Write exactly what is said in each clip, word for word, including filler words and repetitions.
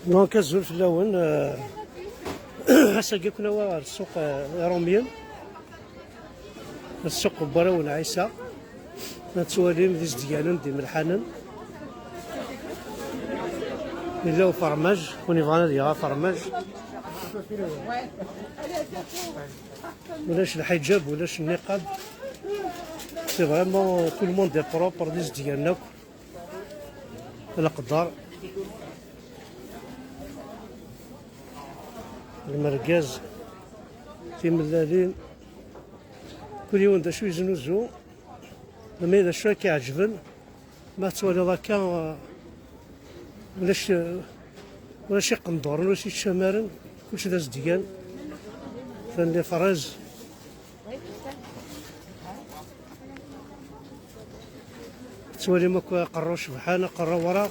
Donc, azul fell-awen. Euh, ass-agi, ad ken-awiɣ ɣer ssuq, euh, Iṛumyen, ssuq n warraw n Ɛisa. Ad twalim d izedganen, d imelḥanen. Yella ufermaj, win yebɣan ad yaɣ afermaj. Ulac lḥiǧab, ulac nniqab. C'est vraiment tout le monde est propre, d izedganen akk. Leqder. Lmergaz. Timellalin. Kul yiwen d acu yeznuzu. Ma d acu i k-iɛeǧben, ma tettwaliḍ akka, uh, ulac, uh, ulac iqenduren, ulac iččamaren, kullec d azedgan. Atan les fraises. Tettwalim akk aqerru cebḥan, aqerru awraɣ.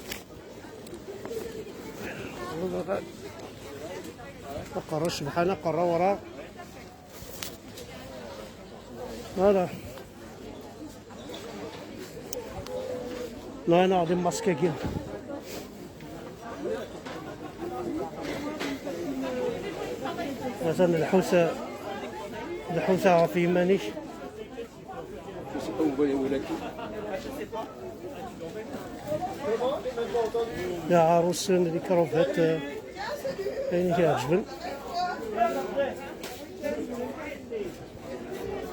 Aqerru cebḥan, aqerru awraɣ. Voilà. Nɣan-aɣ di Maskagin. Atan lḥut, lḥut ɣef yiman-ik. Iɛarusen, les croquettes, ayen i k-iɛeǧben.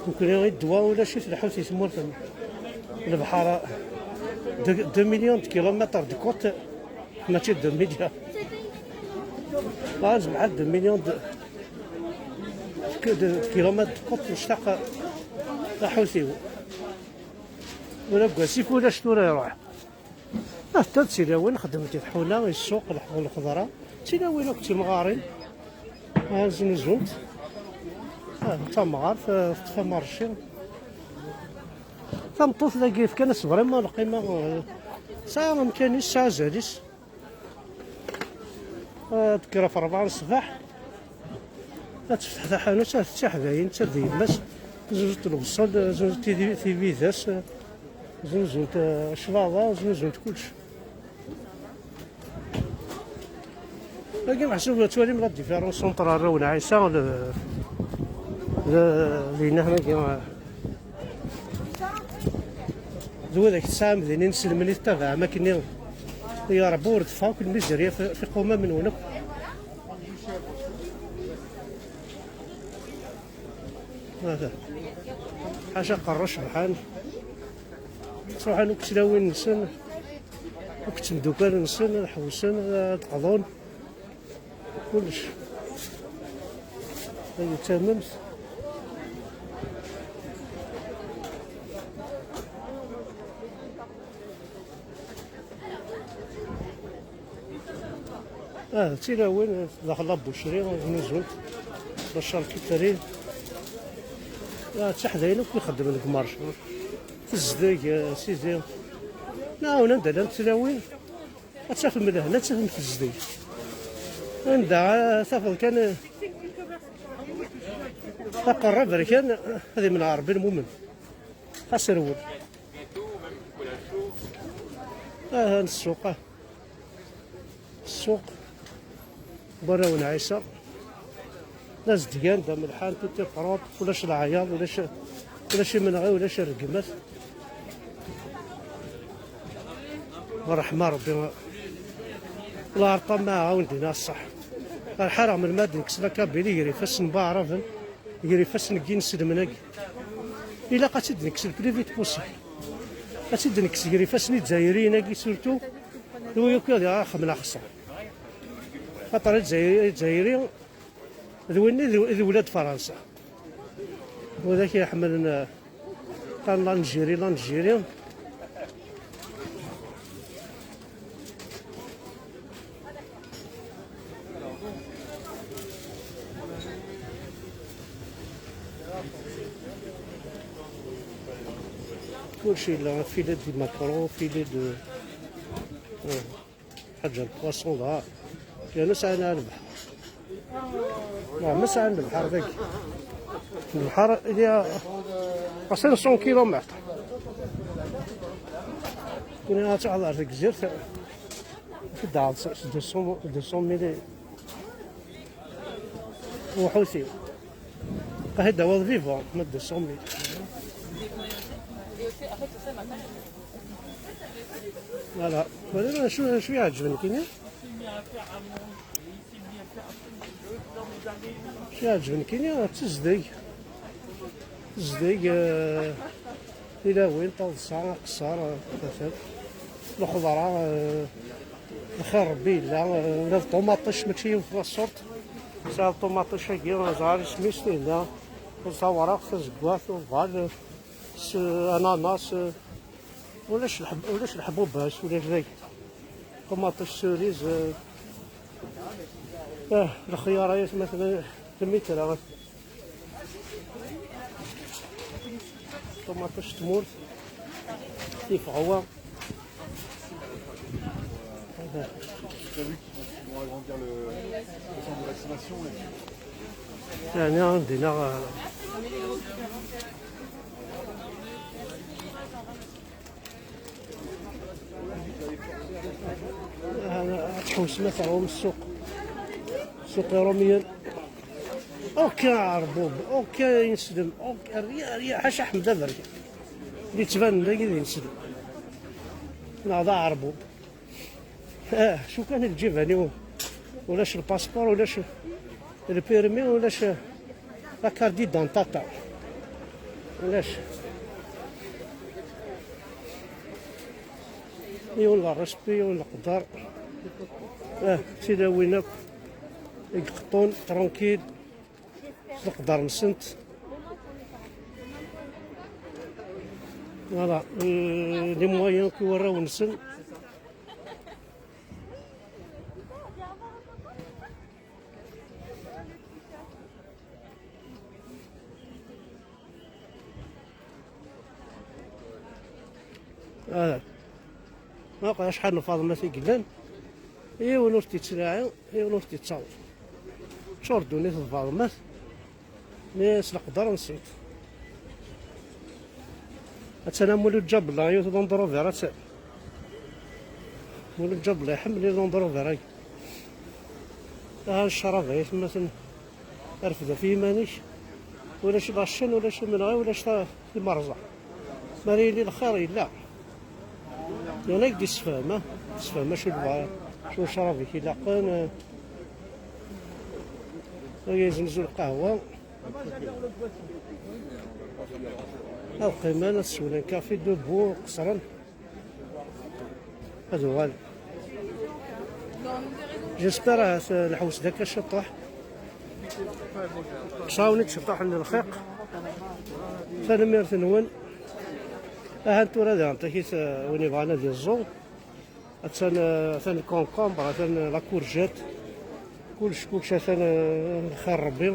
Nekkni i ddwa ulac-it lḥut di tmurt-nneɣ. Lebḥer, deux, deux millions de kilomètres de côte, mačči deux milliards. Ah, zemḥal deux millions de, de, de kilomètres de côte, nectaq aḥut-iw. Ula deg wasif ulac, tura iruḥ. Ah, ta d tilawin, xeddment i tḥuna, i ssuq, leḥ-, lxeḍra. D tilawin akk d timɣarin. Ah, znuzunt. Ah, d tamɣart, ah, teṭṭef amerci. Tameṭṭut dagi yefkan-as vraiment lqima, ah, tesɛa amkan-is, tesɛa azal-is. Ad tekker ɣef rebɛa n ṣṣbeḥ, ad tefteḥ taḥanut, ad tettaḥ dayen, d ta d yemma-s, znuzunt lebṣel, znuzunt tidi-, tibidas, znuzunt, eh, cclaḍa, znuzunt kullec. Dagi meḥsub ad twalim la différence entre arraw n Ɛisa d, d, d dinna, dagi, eh, d widak tesɛam din inselmen i tettabaɛem akkenni. Ya Ṛebbi, ur teffeɣ akk lmizerya f-, f iqumam-nwen akk. Hada. Ḥaca qerru cebḥan. Ttruḥan akk tlawin-nsen, akk temdukal-nsen, ad ḥewsen, ad qḍun. Kullec. Ay, tamemt. Ah, d tilawin, daxel la boucherie, znuzunt, la charcuterie. Ah, d tiḥdayin akk ixeddmen deg marché. Tezdeg, ah, sidi. Nɛawen anda llant tlawin. Ad tafem lehna, ad tafem tezdeg. Anda, ah, tafeḍ kan, ah, aqerrab kan, ad imneɛ Ṛebbi lmumen. Xas rwel. Aha, n ssuq, ah. Ssuq. Warraw n Ɛisa. D azedgan, d amelḥan, tout est propre, ulac leɛyaḍ, ulac, ulac imenɣi, ulac rregmat. Ṛṛeḥma Ṛebbi. Lɛerṭa ma ɛawen dina ṣṣeḥ. Ɣer ḥareɣ melmi ad nekkes la Kabylie gar ifassen n waɛraben, gar ifassen n yinselmen-agi. Ilaq ad tt-id-nekkes le plus vite possible. Ad tt-id-nekkes gar ifassen izzayriyen-agi surtout. D win akk i ɣ-ixedmen axeṣṣar. Xaṭer Izzayri, Izzayri d win i d, i d wlad Fransa. Widak i iḥemmlen, eh, qqaren l'Algérie, l'Algérie. Kullec yella, filet de maquereau, filet de, eh, ḥaǧa n poisson dɣa. Yerna sɛan ar lebḥer. Non, ma sɛan lebḥer dagi. Lebḥer, il y a cinq cents kilomètres. Kuni ad tɛeḍ ar tegzirt, ad Dɛa deux cents, deux cent mille. Uḥuti. Qahida wa vivant, ma deux cent mille. Voilà. Voilà, شو شو يعجبني كيني؟ شو يعجبني كيني؟ تزدق. Zeddig, eh, tilawin, taḍsa, aqeṣṣer, eh, atan. Lxeḍra, eh, lxir Rebbi yella, eh, ula d ṭumaṭic mačči yiwet la sorte. Tesɛiḍ ṭumaṭic-agi, ẓer isem-is, tinna, tawraɣt, tazeggaɣt, uḍal, s ananas, eh, ulac lḥeb-, ulac lḥebbubat, ulac dagi. Ṭumaṭic, cerise, eh, eh, lxiyar-a, مثلا, d mitra. Ṭumaṭic n tmurt, tifɣwa. Ils vont agrandir le, le centre de vaccination. Et puis, yeɛni, dinna, eh, Tḥewsem ad terwem ssuq. Ssuq iṛumyen. Ok, aɛerbub. Ok, ineslem. Ok, rrya, rrya. Ḥaca Ḥmed aberkan. Di ttbanen dagi d ineslem. Neɣ d aɛerbub. Ah, شو كان الجبني؟ ولاش الباسبور، ولاش البيرمي، ولاش la carte d'identité؟ ولاش؟ يون لا ريسبي، يون القدر. اه، سيدي وينك؟ يقطون ترونكيل. القدر نسنت. Voilà، euh, les moyens كي وراو نسن. آه. ما بقى شحال من فاضمات يقلن. ايوا نور تيتسلاعي، ايوا نور تيتساوي. تشور دوني الفاضمات. Mais s leqder نسيت. Atan am Mulud Ǧabel, yiwet Land Rover, atan. Mulud Ǧabel iḥemmel Land Rover-agi. Aha ccrab-agi, tmaten, rfed ɣef yiman-ik. Ulac la chaîne, ulac imenɣi, ulac ta-, timerẓa. Mi ara yili lxir, yella. Yiwen ad k-d-issefhem, ha? Issefhem acu yebɣa, acu n ccrab i k-ilaqen, eh. Aya yezzenzu lqahwa. Ad qqimen, ad swen un café debout, qeṣṣren. Ad uɣal. J'espère ahat, eh, lḥews d akka ciṭuḥ. Ṭṭawen i d-ciṭuḥen n lxiq. Tanemmirt-nwen. Ahat tura daɣen takit, eh, win yebɣan ad iẓẓu. Atan, eh, atan lkunkumbr, atan la courgette. Kullec, kullec atan, eh, xir Rebbi.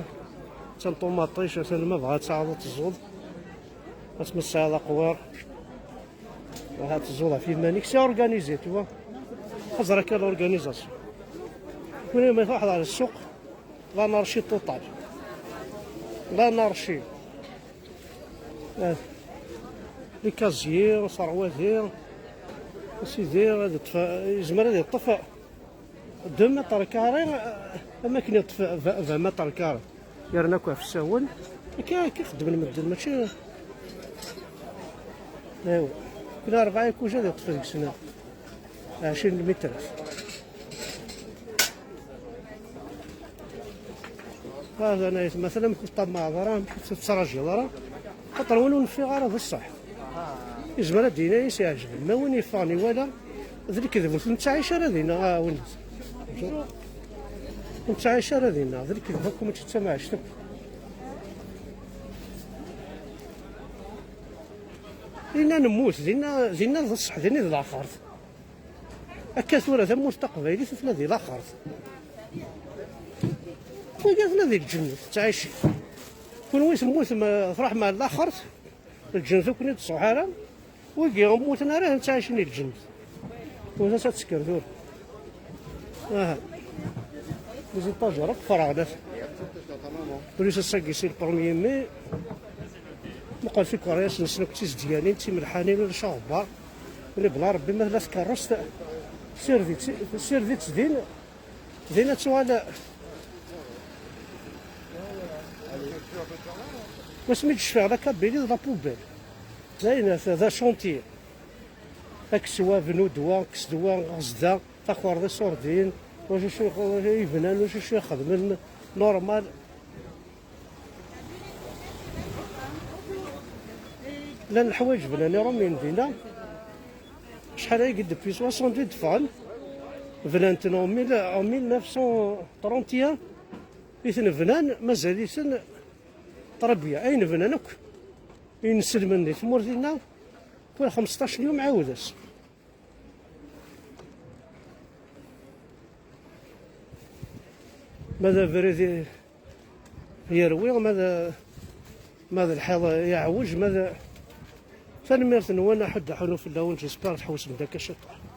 Atan ṭumaṭic, atan ma bɣa ad taɛeḍ ad teẓẓuḍ. Asmi tesɛiḍ aqwiṛ. Aha teẓẓuḍ ɣef yiman-ik, c'est organisé, tu vois. Xeẓr akka l'organisation. Kuni ma tṛuḥeḍ ɣer ssuq, l'anarchie totale. L'anarchie. Ah. Les casiers, ṣerwati, a sidi, ad yeṭṭef, yezmer ad yeṭṭef deux mètres carrés, eh, am akken yeṭṭef vingt, vingt mètres carrés. Yerna akk ɣef usawen. Akka, akka xeddmen medden, mačči. Aywa. Kul rebɛa ikuj ad yeṭṭef deg-sen ɛecrin lmitrat. Hada, مثلا, amek ur teṭṭamaɛeḍ ara, amek ur tettraǧuḍ ara, xaṭer win ur neffiɣ ara d ṣṣeḥ. Yezmer ad d-yini ayen i s-iɛeǧben, ma win yeffɣen iwala, d lekdeb, ur nettɛic ara dinna, ah, win ur nettɛic ara dinna, d lekdeb akk, mačči d tamɛict akk. Dinna nemmut, dinna, dinna d ṣṣeḥ, dinna d laxert. Akka tura tamurt taqbaylit tella di laxert. Wigi tella di lǧennet, ttɛicin. Kunwi temmutem, eh, truḥem ar laxert, lǧennet ur ken-id-tṣuḥ ara. Wigi ur mmuten ara, ttɛicin di lǧennet. Ur as ad tekker tura. Aha. Iziṭajar akk ferɣen. Ur is ass-agi si le premier mai. Meqqret ikeryasen-nsen akk d tizedganin, d timelḥanin, ulac aɣebbar. Win ibla Rebbi ma tella tkerrust, Ssired-itt, ssired-itt din, din ad tuɣal. Wasmi d-cfiɣ la Kabylie d la poubelle. Dayen, d achantier. Akswab, nudwa, ksdwa, ɣezda, taxerḍ iṣurdiyen, wacu acu ibnan, wacu acu ixedmen, normal. Llan leḥwayeǧ bnan iṛumyen dinna. Acḥal ay depuis soixante-dix d-ffɣen? Bnan-ten en mille, en mille neuf cent trente et un i ten-bnan, mazal-iten très bien. Ayen bnan akk inselmen di tmurt-inna, kul xmesṭac n yum ɛawed-as. Ma d abrid i-, yerwi, ma d, ma d lḥiḍ yeɛwej, ma d, tanemmirt-nwen, aḥuddu aḥunu fell-awen, j'espère tḥewsem-d akka ciṭuḥ.